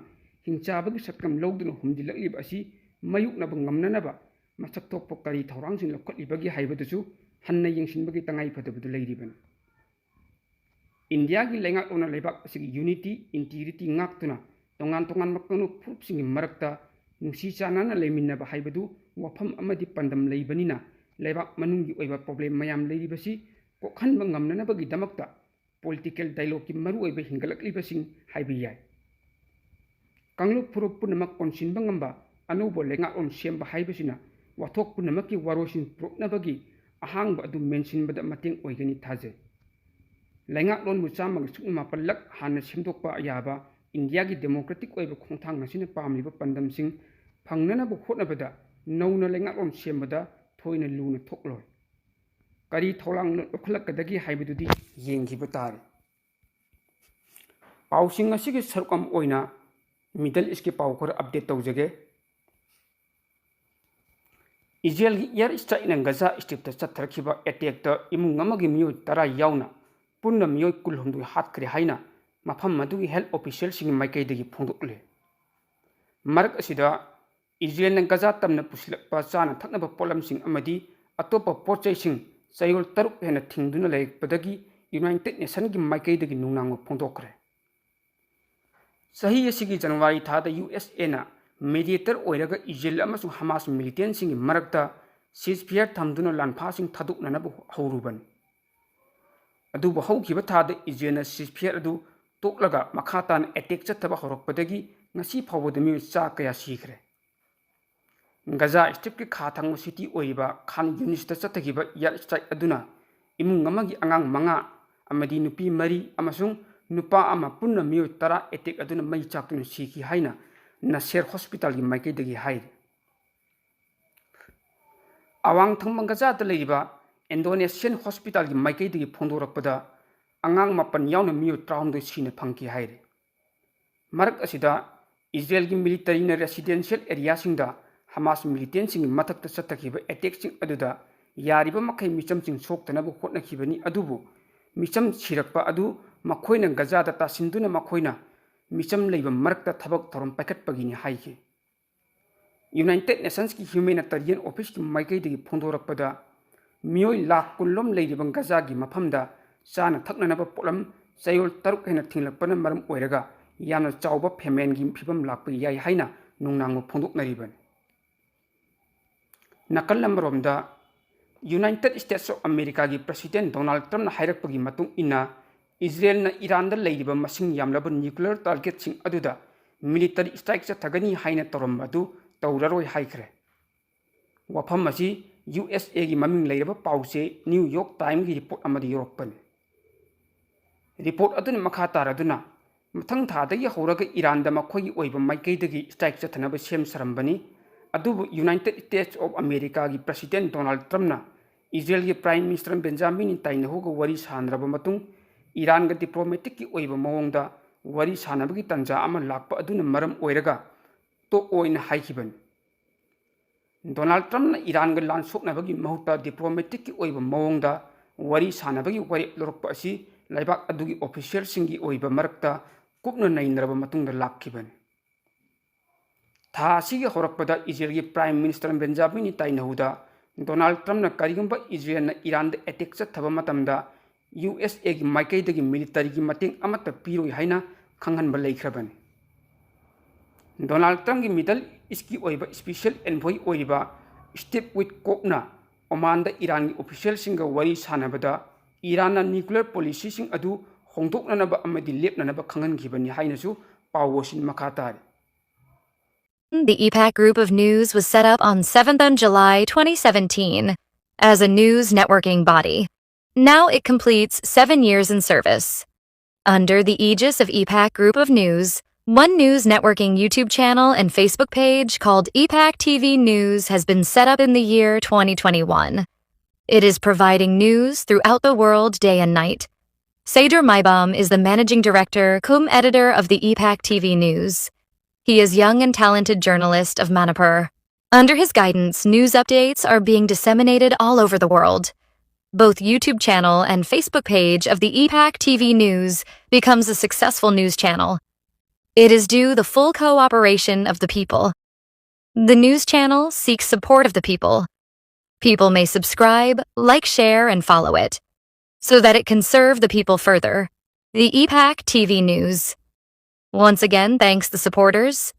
ꯍꯤꯡꯆꯥꯕꯒꯤ ꯁꯛꯇꯝ ꯂꯧꯗꯨꯅ ꯍꯨꯝꯖꯤꯜꯂꯛꯂꯤꯕ ꯑꯁꯤ ꯃꯥꯌꯣꯛꯅꯕ ꯉꯝꯅꯅꯕ ꯃꯁꯛ ꯊꯣꯛꯄ ꯀꯔꯤ ꯊꯧꯔꯥꯡꯁꯤꯡ ꯂꯧꯈꯠꯂꯤꯕꯒꯦ ꯍꯥꯏꯕꯗꯨꯁꯨ ꯍꯟꯅ ꯌꯦꯡꯁꯤꯟꯕꯒꯤ ꯇꯉꯥꯏ ꯐꯗꯕꯗꯨ ꯂꯩꯔꯤꯕꯅꯤ꯫ ꯏꯟꯗꯤꯌꯥꯒꯤ ꯂꯩꯉꯥꯛꯂꯣꯟꯅ ꯂꯩꯕꯥꯛ ꯑꯁꯤꯒꯤ unity, integrity ꯉꯥꯛꯇꯨꯅ ꯇꯣꯉꯥꯟ ꯇꯣꯉꯥꯟꯕ ꯀꯥꯡꯂꯨꯞ ꯐꯨꯔꯨꯞꯁꯤꯡꯒꯤ ꯃꯔꯛꯇ ꯅꯨꯡꯁꯤ ꯆꯥꯟꯅꯅ ꯂꯩꯃꯤꯟꯅꯕ ꯍꯥꯏꯕꯗꯨ ꯋꯥꯐꯝ ꯑꯃꯗꯤ ꯄꯥꯟꯗꯝ ꯂꯩꯕꯅꯤꯅ, ꯂꯩꯕꯥꯛ ꯃꯅꯨꯡꯒꯤ ꯑꯣꯏꯕ problem ꯃꯌꯥꯝ ꯂꯩꯔꯤꯕꯁꯤ ꯀꯣꯛꯍꯟꯕ ꯉꯝꯅꯅꯕꯒꯤꯗꯃꯛꯇ political dialogueꯀꯤ ꯃꯔꯨꯑꯣꯏꯕ ꯍꯦꯟꯒꯠꯂꯛꯂꯤꯕꯁꯤꯡ ꯍꯥꯏꯕ ꯌꯥꯏ꯫ ꯀꯥꯡꯂꯨꯞ ꯐꯨꯔꯨꯞ ꯄꯨꯝꯅꯃꯛ ꯀꯣꯟꯁꯤꯟꯕ ꯉꯝꯕ ꯑꯅꯧꯕ ꯂꯩꯉꯥꯛꯂꯣꯟ ꯁꯦꯝꯕ ꯍꯥꯏꯕꯁꯤꯅ ꯋꯥꯊꯣꯛ ꯄꯨꯝꯅꯃꯛꯀꯤ ꯋꯥꯔꯣꯏꯁꯤꯟ ꯄꯨꯔꯛꯅꯕꯒꯤ ꯑꯍꯥꯡꯕ ꯑꯗꯨ ꯃꯦꯟꯁꯤꯟꯕꯗ ꯃꯇꯦꯡ ꯑꯣꯏꯒꯅꯤ ꯊꯥꯖꯩ꯫ ꯂꯩꯉꯥꯛꯂꯣꯟꯕꯨ ꯆꯥꯝꯃꯒ ꯁꯨꯞꯅ ꯃꯥꯄꯜꯂꯛ ꯍꯥꯟꯅ ꯁꯦꯝꯗꯣꯛꯄ ꯌꯥꯕ ꯏꯟꯗꯤꯌꯥꯒꯤ democratic ꯑꯣꯏꯕ ꯈꯣꯡꯊꯥꯡ ꯑꯁꯤꯅ ꯄꯥꯝꯂꯤꯕ ꯄꯥꯟꯗꯝꯁꯤꯡ ꯐꯪꯅꯅꯕ ꯍꯣꯠꯅꯕꯗ ꯅꯧꯅ ꯂꯩꯉꯥꯛꯂꯣꯟ ꯁꯦꯝꯕꯗ ꯊꯣꯏꯅ ꯂꯨꯅ ꯊꯣꯛꯂꯣꯏ꯫ ꯀꯔꯤ ꯊꯧꯔꯥꯡ ꯂꯧꯈꯠꯂꯛꯀꯗꯒꯦ ꯍꯥꯏꯕꯗꯨꯗꯤ ꯌꯦꯡꯈꯤꯕ ꯇꯥꯔꯦ꯫ ꯄꯥꯎꯁꯤꯡ ꯑꯁꯤꯒꯤ ꯁꯔꯨꯛ ꯑꯃ ꯑꯣꯏꯅ Middle Eastꯀꯤ ꯄꯥꯎ ꯈꯔ update ꯇꯧꯖꯒꯦ꯫ ꯏꯖꯔꯦꯜꯒꯤ air strikeꯅ ꯒꯖꯥ Stripꯇ ꯆꯠꯊꯔꯛꯈꯤꯕ attackꯇ ꯏꯃꯨꯡ ꯑꯃꯒꯤ ꯃꯤꯑꯣꯏ ꯇꯔꯥ ꯌꯥꯎꯅ ꯄꯨꯟꯅ ꯃꯤꯑꯣꯏ ꯀꯨꯟꯍꯨꯝꯗꯣꯏ ꯍꯥꯠꯈ꯭ꯔꯦ ꯍꯥꯏꯅ ꯃꯐꯝ ꯑꯗꯨꯒꯤ health officialꯁꯤꯡꯒꯤ ꯃꯥꯏꯀꯩꯗꯒꯤ ꯐꯣꯡꯗꯣꯛꯂꯦ꯫ ꯃꯔꯛ ꯑꯁꯤꯗ, ꯏꯖꯔꯦꯜꯅ ꯒꯖꯥ ꯇꯝꯅ ꯄꯨꯁꯤꯜꯂꯛꯄ ꯆꯥꯅ ꯊꯛꯅꯕ ꯄꯣꯠꯂꯝꯁꯤꯡ ꯑꯃꯗꯤ ꯑꯇꯣꯞꯄ ꯄꯣꯠꯆꯩꯁꯤꯡ ꯆꯌꯣꯜ ꯇꯔꯨꯛ ꯍꯦꯟꯅ ꯊꯤꯡꯗꯨꯅ ꯂꯩꯔꯛꯄꯗꯒꯤ United Nationꯒꯤ ꯃꯥꯏꯀꯩꯗꯒꯤ ꯅꯨꯡꯅꯥꯡꯕ ꯐꯣꯡꯗꯣꯛꯈ꯭ꯔꯦ꯫ ꯆꯍꯤ ꯑꯁꯤꯒꯤ ꯖꯅꯋꯥꯔꯤ ꯊꯥꯗ USAꯅ mediator ꯑꯣꯏꯔꯒ ꯏꯖꯔꯦꯜ ꯑꯃꯁꯨꯡ ꯍꯃꯥꯁ militantꯁꯤꯡꯒꯤ ꯃꯔꯛꯇ ceasefire ꯊꯝꯗꯨꯅ ꯂꯥꯟꯐꯥꯁꯤꯡ ꯊꯥꯗꯣꯛꯅꯅꯕ ꯍꯧꯔꯨꯕꯅꯤ꯫ ꯑꯗꯨꯕꯨ ꯍꯧꯈꯤꯕ ꯊꯥꯗ ꯏꯖꯔꯦꯜꯅ ceasefire ꯑꯗꯨ ꯇꯣꯛꯂꯒ ꯃꯈꯥ ꯇꯥꯅ attack ꯆꯠꯊꯕ ꯍꯧꯔꯛꯄꯗꯒꯤ ꯉꯁꯤ ꯐꯥꯎꯕꯗ ꯃꯤꯑꯣꯏ ꯆꯥ ꯀꯌꯥ ꯁꯤꯈ꯭ꯔꯦ꯫ ꯒꯖꯥ ꯁ꯭ꯇ꯭ꯔꯤꯞꯀꯤ ꯈꯥ ꯊꯪꯕ ꯁꯤꯇꯤ ꯑꯣꯏꯔꯤꯕ ꯈꯥꯟ ꯌꯨꯅꯤꯁꯇ ꯆꯠꯊꯈꯤꯕ ꯏꯌꯥꯔ ꯁ꯭ꯇ꯭ꯔꯥꯏꯛ ꯑꯗꯨꯅ ꯏꯃꯨꯡ ꯑꯃꯒꯤ ꯑꯉꯥꯡ ꯃꯉꯥ ꯑꯃꯗꯤ ꯅꯨꯄꯤ ꯃꯔꯤ ꯑꯃꯁꯨꯡ ꯅꯨꯄꯥ ꯑꯃ ꯄꯨꯟꯅ ꯃꯤꯑꯣꯏ ꯇꯔꯥ ꯑꯦꯇꯦꯛ ꯑꯗꯨꯅ ꯃꯩ ꯆꯥꯛꯇꯨꯅ ꯁꯤꯈꯤ ꯍꯥꯏꯅ ꯅꯁꯦꯔ ꯍꯣꯁꯄꯤꯇꯥꯜꯒꯤ ꯃꯥꯏꯀꯩꯗꯒꯤ ꯍꯥꯏꯔꯤ꯫ ꯑꯋꯥꯡ ꯊꯪꯕ ꯒꯖꯥꯗ ꯂꯩꯔꯤꯕ ꯏꯟꯗꯣꯅꯦꯁꯤꯌꯥꯟ ꯍꯣꯁꯄꯤꯇꯥꯜꯒꯤ ꯃꯥꯏꯀꯩꯗꯒꯤ ꯐꯣꯡꯗꯣꯔꯛꯄꯗ ꯑꯉꯥꯡ ꯃꯥꯄꯟ ꯌꯥꯎꯅ ꯃꯤꯑꯣꯏ ꯇꯔꯥꯍꯨꯝꯗꯣꯏ ꯁꯤꯅ ꯐꯪꯈꯤ ꯍꯥꯏꯔꯤ꯫ ꯃꯔꯛ ꯑꯁꯤꯗ ꯏꯖꯔꯦꯜꯒꯤ ꯃꯤꯂꯤꯇꯔꯤꯅ ꯔꯦꯁꯤꯗꯦꯟꯁꯤꯌꯦꯜ ꯑꯦꯔꯤꯌꯥꯁꯤꯡꯗ ꯍꯃꯥꯁ ꯃꯤꯂꯤꯇꯦꯟꯁꯤꯡꯒꯤ ꯃꯊꯛꯇ ꯆꯠꯊꯈꯤꯕ ꯑꯦꯇꯦꯛꯁꯤꯡ ꯑꯗꯨꯗ ꯌꯥꯔꯤꯕ ꯃꯈꯩ ꯃꯤꯆꯝꯁꯤꯡ ꯁꯣꯛꯇꯅꯕ ꯍꯣꯠꯅꯈꯤꯕꯅꯤ, ꯑꯗꯨꯕꯨ ꯃꯤꯆꯝ ꯁꯤꯔꯛꯄ ꯑꯗꯨ ꯃꯈꯣꯏꯅ ꯒꯖꯥꯗ ꯇꯥꯁꯤꯟꯗꯨꯅ ꯃꯈꯣꯏꯅ ꯃꯤꯆꯝ ꯂꯩꯕ ꯃꯔꯛꯇ ꯊꯕꯛ ꯊꯧꯔꯝ ꯄꯥꯏꯈꯠꯄꯒꯤꯅꯤ ꯍꯥꯏꯈꯤ꯫ ꯌꯨꯅꯥꯏꯇꯦꯗ ꯅꯦꯁꯟꯁꯀꯤ ꯍ꯭ꯌꯨꯃꯦꯅꯤꯇꯔꯤꯌꯟ ꯑꯣꯐꯤꯁꯀꯤ ꯃꯥꯏꯀꯩꯗꯒꯤ ꯐꯣꯡꯗꯣꯔꯛꯄꯗ, ꯃꯤꯑꯣꯏ ꯂꯥꯈ ꯀꯨꯟ ꯂꯣꯝ ꯂꯩꯔꯤꯕ ꯒꯖꯥꯒꯤ ꯃꯐꯝꯗ ꯆꯥꯅ ꯊꯛꯅꯅꯕ ꯄꯣꯠꯂꯝ ꯆꯌꯣꯜ ꯇꯔꯨꯛ ꯍꯦꯟꯅ ꯊꯤꯡꯂꯛꯄꯅ ꯃꯔꯝ ꯑꯣꯏꯔꯒ ꯌꯥꯝꯅ ꯆꯥꯎꯕ ꯐꯦꯃꯦꯟꯒꯤ ꯐꯤꯕꯝ ꯂꯥꯛꯄ ꯌꯥꯏ ꯍꯥꯏꯅ ꯅꯨꯡꯅꯥꯡꯕ ꯐꯣꯡꯗꯣꯛꯅꯔꯤꯕꯅꯤ꯫ ꯅꯥꯀꯜ ꯑꯃꯔꯣꯝꯗ, ꯌꯨꯅꯥꯏꯇꯦꯗ ꯁ꯭ꯇꯦꯠꯁ ꯑꯣꯐ ꯑꯃꯦꯔꯤꯀꯥꯒꯤ ꯄ꯭ꯔꯁꯤꯗꯦꯟꯠ ꯗꯣꯅꯥꯜꯗ ꯇ꯭ꯔꯝꯞꯅ ꯍꯥꯏꯔꯛꯄꯒꯤ ꯃꯇꯨꯡ ꯏꯟꯅ, ꯏꯖꯔꯦꯜꯅ ꯏꯔꯥꯟꯗ ꯂꯩꯔꯤꯕ ꯃꯁꯤꯡ ꯌꯥꯝꯂꯕ ꯅ꯭ꯌꯨꯀ꯭ꯂꯤꯌꯔ ꯇꯥꯔꯒꯦꯠꯁꯤꯡ ꯑꯗꯨꯗ ꯃꯤꯂꯤꯇꯔꯤ ꯁ꯭ꯇ꯭ꯔꯥꯏꯛ ꯆꯠꯊꯒꯅꯤ ꯍꯥꯏꯅ ꯇꯧꯔꯝꯕ ꯑꯗꯨ ꯇꯧꯔꯔꯣꯏ ꯍꯥꯏꯈ꯭ꯔꯦ꯫ ꯋꯥꯐꯝ ꯑꯁꯤ ꯌꯨ ꯑꯦꯁ ꯑꯦꯒꯤ ꯃꯃꯤꯡ ꯂꯩꯔꯕ ꯄꯥꯎꯆꯦ ꯅ꯭ꯌꯨ ꯌꯣꯔꯛ ꯇꯥꯏꯝꯒꯤ ꯔꯤꯄꯣꯔꯠ ꯑꯃꯗ ꯌꯧꯔꯛꯄꯅꯤ꯫ ꯔꯤꯄꯣꯔꯠ ꯑꯗꯨꯅ ꯃꯈꯥ ꯇꯥꯔꯗꯨꯅ, ꯃꯊꯪ ꯊꯥꯗꯒꯤ ꯍꯧꯔꯒ ꯏꯔꯥꯟꯗ ꯃꯈꯣꯏꯒꯤ ꯑꯣꯏꯕ ꯃꯥꯏꯀꯩꯗꯒꯤ ꯁ꯭ꯇ꯭ꯔꯥꯏꯛ ꯆꯠꯊꯅꯕ ꯁꯦꯝ ꯁꯥꯔꯝꯕꯅꯤ꯫ ꯑꯗꯨꯕꯨ ꯌꯨꯅꯥꯏꯇꯦꯗ ꯁ꯭ꯇꯦꯠꯁ ꯑꯣꯐ ꯑꯃꯦꯔꯤꯀꯥꯒꯤ president Donald ꯇ꯭ꯔꯝꯞꯅ ꯏꯖꯔꯦꯜꯒꯤ prime minister Benjamin ꯅꯦꯇꯥꯟꯌꯥꯍꯨꯒ ꯋꯥꯔꯤ ꯁꯥꯅꯔꯕ ꯃꯇꯨꯡ, ꯏꯔꯥꯟꯒ ꯗꯤꯄ꯭ꯂꯣꯃꯦꯇꯤꯛꯀꯤ ꯑꯣꯏꯕ ꯃꯑꯣꯡꯗ ꯋꯥꯔꯤ ꯁꯥꯅꯕꯒꯤ ꯇꯥꯟꯖꯥ ꯑꯃ ꯂꯥꯛꯄ ꯑꯗꯨꯅ ꯃꯔꯝ ꯑꯣꯏꯔꯒ ꯇꯣꯛꯑꯣꯏꯅ ꯍꯥꯏꯈꯤꯕꯅꯤ꯫ ꯗꯣꯅꯥꯜꯗ ꯇ꯭ꯔꯝꯞꯅ ꯏꯔꯥꯟꯒ ꯂꯥꯟ ꯁꯣꯛꯅꯕꯒꯤ ꯃꯍꯨꯠꯇ ꯗꯤꯄ꯭ꯂꯣꯃꯦꯇꯤꯛꯀꯤ ꯑꯣꯏꯕ ꯃꯑꯣꯡꯗ ꯋꯥꯔꯤ ꯁꯥꯅꯕꯒꯤ ꯋꯥꯔꯦꯞ ꯂꯧꯔꯛꯄ ꯑꯁꯤ ꯂꯩꯕꯥꯛ ꯑꯗꯨꯒꯤ ꯑꯣꯐꯤꯁꯤꯌꯦꯜꯁꯤꯡꯒꯤ ꯑꯣꯏꯕ ꯃꯔꯛꯇ ꯀꯨꯞꯅ ꯅꯩꯅꯔꯕ ꯃꯇꯨꯡꯗ ꯂꯥꯛꯈꯤꯕꯅꯤ꯫ ꯊꯥ ꯑꯁꯤꯒꯤ ꯍꯧꯔꯛꯄꯗ ꯏꯖꯔꯦꯜꯒꯤ ꯄ꯭ꯔꯥꯏꯝ ꯃꯤꯅꯤꯁꯇꯔ ꯕꯦꯟꯖꯥꯃꯤꯟ ꯅꯦꯇꯥꯟꯌꯥꯍꯨꯗ ꯗꯣꯅꯥꯜꯗ ꯇ꯭ꯔꯝꯞꯅ ꯀꯔꯤꯒꯨꯝꯕ ꯏꯖꯔꯦꯜꯅ ꯏꯔꯥꯟꯗ ꯑꯦꯇꯦꯛ ꯆꯠꯊꯕ ꯃꯇꯝꯗ ꯌꯨ ꯑꯦꯁ ꯑꯦꯒꯤ ꯃꯥꯏꯀꯩꯗꯒꯤ ꯃꯤꯂꯤꯇꯔꯤꯒꯤ ꯃꯇꯦꯡ ꯑꯃꯠꯇ ꯄꯤꯔꯣꯏ ꯍꯥꯏꯅ ꯈꯪꯍꯟꯕ ꯂꯩꯈ꯭ꯔꯕꯅꯤ꯫ ꯗꯣꯅꯥꯜꯗ ꯇ꯭ꯔꯝꯞꯀꯤ ꯃꯤꯗꯜ ꯏꯁꯀꯤ ꯑꯣꯏꯕ ꯁ꯭ꯄꯤꯁꯦꯜ ꯑꯦꯟꯚꯣꯏ ꯑꯣꯏꯔꯤꯕ ꯁ꯭ꯇꯤꯚ ꯋꯤꯠꯀꯣꯞꯅ ꯑꯣꯃꯥꯟꯗ ꯏꯔꯥꯟꯒꯤ ꯑꯣꯐꯤꯁꯤꯌꯦꯜꯁꯤꯡꯒ ꯋꯥꯔꯤ ꯁꯥꯅꯕꯗ ꯏꯔꯥꯟꯅ ꯅ꯭ꯌꯨꯀ꯭ꯂꯤꯌꯔ ꯄꯣꯂꯤꯁꯤꯁꯤꯡ ꯑꯗꯨ ꯍꯣꯡꯗꯣꯛꯅꯅꯕ ꯑꯃꯗꯤ ꯂꯦꯞꯅꯅꯕ ꯈꯪꯍꯟꯈꯤꯕꯅꯤ ꯍꯥꯏꯅꯁꯨ ꯄꯥꯎ ꯑꯁꯤꯅ ꯃꯈꯥ ꯇꯥꯔꯤ꯫ The E PAC Group of News was set up on seventh of July twenty seventeen as a news networking body. Now it completes seven years in service. Under the aegis of E PAC Group of News, one news networking YouTube channel and Facebook page called E PAC T V News has been set up in the year twenty twenty-one. It is providing news throughout the world day and night. Seydur Maibam is the managing director cum editor of the E PAC T V News. He is young and talented journalist of Manipur. Under his guidance, news updates are being disseminated all over the world. Both YouTube channel and Facebook page of the E PAC T V News becomes a successful news channel. It is due the full cooperation of the people. The news channel seeks support of the people. People may subscribe, like, share, and follow it so that it can serve the people further. The E PAC T V News. Once again, thanks the supporters.